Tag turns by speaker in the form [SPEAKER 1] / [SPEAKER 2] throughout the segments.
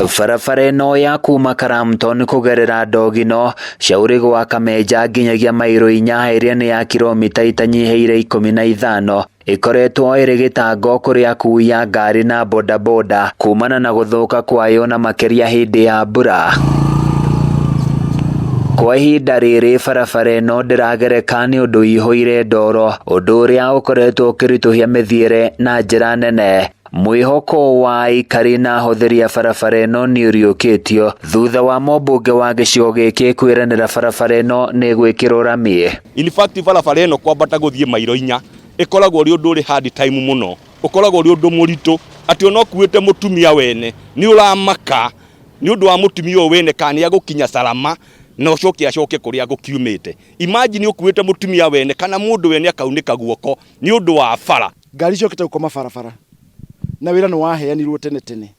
[SPEAKER 1] Barabara ĩno ya kuma Karamton kũgerera Ndogino, Shauri gwa Kamenja nginyagia mairo 4 ĩrĩa nĩ ya kiromita itanyihĩire 15 ĩkoretwo ĩrĩ gĩtango kũrĩ akui a ngari na bodaboda kumana na gũthũka kwayo na makĩria hĩndĩ ya mbura. Kwa ihinda rĩrĩ barabara ĩno ndĩragereka nĩ ũndũ ĩihũire ndoro, ũndũ ũrĩa ũkoretwo ũkĩritũhia mĩthiĩre na njĩra nene. Mwĩhoko wa aikari na ahũthĩri a barabara ĩno nĩ ũriũkĩtio thutha wa mũmbunge wa gĩcigo gĩkĩ kwĩranĩra barabara ĩno nĩ ĩgwĩkĩrwo rami.
[SPEAKER 2] In fact barabara ĩno kwambata gũthiĩ mairo 4 ĩkoragwo ũrĩ ũndũ ũrĩ hard time mũno, ũkoragwo ũrĩ ũndũ mũritũ atĩ ona ũkuĩte mũtumia wene nĩ ũramaka nĩ ũndũ wa mũtumia ũyũ wene kana nĩ egũkinya salama na ũcoke acoke kũrĩa agũkiumĩte. Imagine ũkuĩte mũtumia wene kana mũndũ wene akaunĩka guoko nĩ ũndũ wa bara.
[SPEAKER 3] Ngari ciokĩte gũkoma barabara na wĩra nĩ waheanirwo tene tene,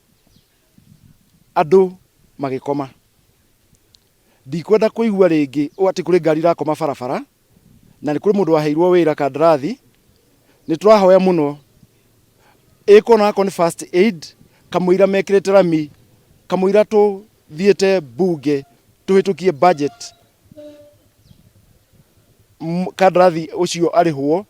[SPEAKER 3] andũ magĩkoma. Ndikwenda kũigua rĩngĩ atĩ kũrĩ ngari irakoma barabara na nĩ kũrĩ mũndũ waheirwo wĩra kandarathi. Nĩ tũrahoya mũno ĩkwo ona akorwo nĩ first aid kamũira mekĩrĩte rami, kamũira tũthiĩte mbunge tũhĩtũkie budget, kandarathi ũcio arĩhwo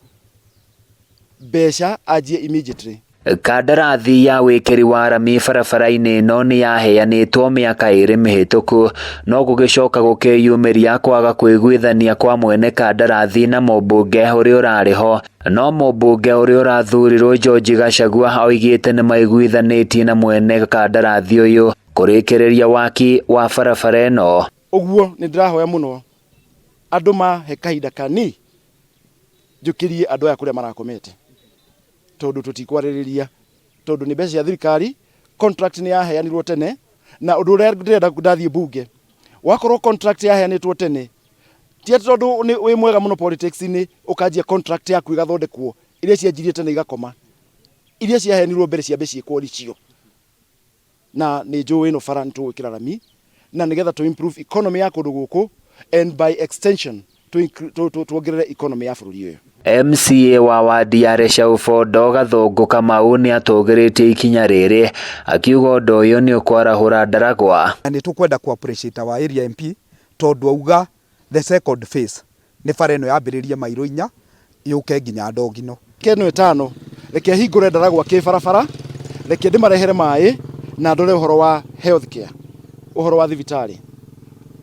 [SPEAKER 3] mbeca anjie immediately.
[SPEAKER 1] Kandarathi ya wĩkĩri wa rami barabara-inĩ ĩno nĩ yaheanĩtwo mĩaka 2 mĩhĩtũku, no gũgĩcoka gũkĩyumĩria kwaga kũiguithania kwa mwene kandarathi na mũmbunge ũrĩa ũrarĩ ho. No mũmbunge ũrĩa ũrathurirwo George Gachagua oigĩte nĩ maiguithanĩtie na mwene kandarathi ũyũ kũrĩkĩrĩria waki wa barabara ĩno.
[SPEAKER 3] Ũguo nĩ ndĩrahoya mũno andũ mahe kahinda kani njũkĩrie andũ aya kũrĩa marakomete, tondũ tũtikwarĩrĩria, tondũ nĩ mbeca cia thirikari, contract nĩ yaheanirwo tene, na ũndũ ũrĩa ndĩrenda ndathiĩ mbunge, wakorwo contract yaheanĩtwo tene, ti atĩ tondũ wĩ mwega mũno politics-inĩ ũkanjia contract yaku ĩgathondekwo, iria cianjirie tene igakoma, iria ciaheanirwo mbere ciambe ciĩkwo nĩcio. Na nĩ njũĩ ĩno bara nĩ tũgwĩkĩra rami, na nĩgetha tũ improve economy ya kũndũ gũkũ and by extension tuongerere economy ya bũrũri ũyũ.
[SPEAKER 1] MCA wa wadi ya Reshaũbondo Gathũngũ Kamau nĩ atũgĩrĩtie ikinya rĩrĩ akiuga ũndũ ũyũ nĩ ũkwarahũra ndaragwa.
[SPEAKER 4] Na nĩ tũkwenda kũ appreciate our area MP tondũ auga the second phase nĩ bara ĩno yambĩrĩrie mairo 4 yũke nginya Ndongino.
[SPEAKER 3] Mĩaka ĩno 5 reke hingũre ndaragwa kĩ barabara, reke ndĩmarehere maĩ na ndore ũhoro wa health care, ũhoro wa thibitarĩ,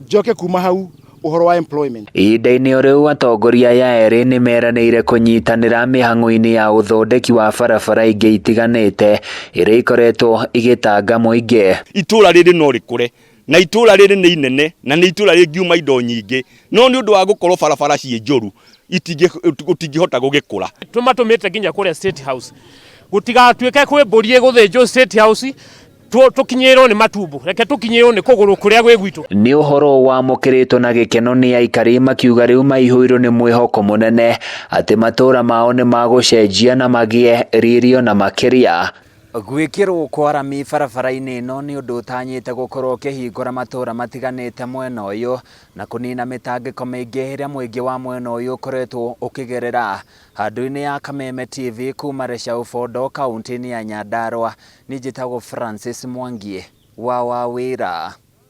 [SPEAKER 3] njoke kuma hau ũhoro wa employment.
[SPEAKER 1] Ihinda-inĩ o rĩu atongoria aya erĩ nĩ meranĩire kũnyitanĩra mĩhang'o-inĩ ya ũthondeki wa barabara ingĩ itiganĩte iria ikoretwo igĩtanga mũingĩ.
[SPEAKER 2] Itũra rĩrĩ no rĩkũre na itũra rĩrĩ nĩ inene na nĩ itũra rĩngiuma indo nyingĩ, no nĩ ũndũ wa gũkorwo barabara ciĩ njũru gũtingĩhota gũgĩkũra.
[SPEAKER 5] Tũmatũmĩte nginya kũrĩa State House, gũtigatuĩke kwĩ mbũri ĩgũthĩnjwo State House tũkinyĩrwo nĩ matumbo, reke tũkinyĩrwo nĩ kũgũrũ kũrĩa gwĩ gwitũ.
[SPEAKER 1] Nĩ ũhoro wamũkĩrĩtwo na gĩkeno nĩ aikari makiuga rĩu maihũirwo nĩ mwĩhoko mũnene atĩ matũra mao nĩ magũcenjia na magĩe riri ona makĩria. Gwĩkĩrwo kwa rami barabara-inĩ ĩno nĩ ũndũ ũtanyĩte gũkorwo ũkĩhingũra matũra matiganĩte mwena ũyũ na kũnina mĩtangĩko mĩingĩ ĩrĩa mũingĩ wa mwena ũyũ ũkoretwo ũkĩgerera. Handũ-inĩ ya Kameme TV kuma Reshaũbondo kaunti-inĩ ya Nyandarua, niĩ njĩtagwo Francis Mwangi wa Wawĩra.